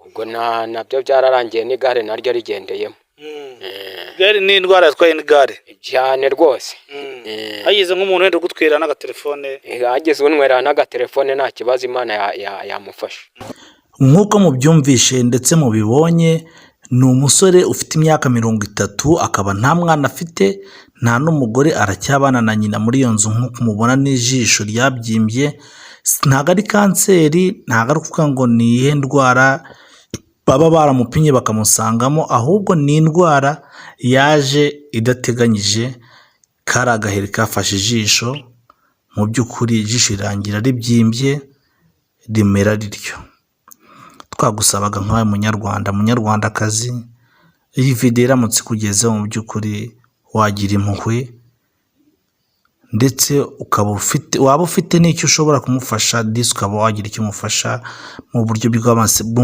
Ubwo nabyo byararangiye, n'igare naryo rigendeyemo. Igare ni indwara yatwaye n'igare? Cyane rwose. Hagize nk'umuntu wenda ugutwira n'agatelefone? Hagize unywera n'agatelefone, nta kibazo, Imana yamufasha. Nk'uko mubyumvishe ndetse mubibonye, ni umusore ufite imyaka 30, akaba nta mwana afite, nta n'umugore, aracyabana na nyina muri iyo nzu. Nk'uko mubona n'ijisho ryabyimbye, ntabwo ari kanseri, ntabwo ari ukuvuga ngo ni iyihe ndwara baba baramupimye bakamusangamo, ahubwo ni indwara yaje idateganyije. Kari agaheri kafashe ijisho, mu by'ukuri ijisho rirangira ribyimbye, rimera rityo. Twagusabaga nkawe munyarwanda, munyarwandakazi, iyi videwo iramutse ikugezeho, mu by'ukuri wagira impuhwe, ndetse ukaba ufite, waba ufite n'icyo ushobora kumufasha, disi ukaba wagira icyo umufasha mu buryo.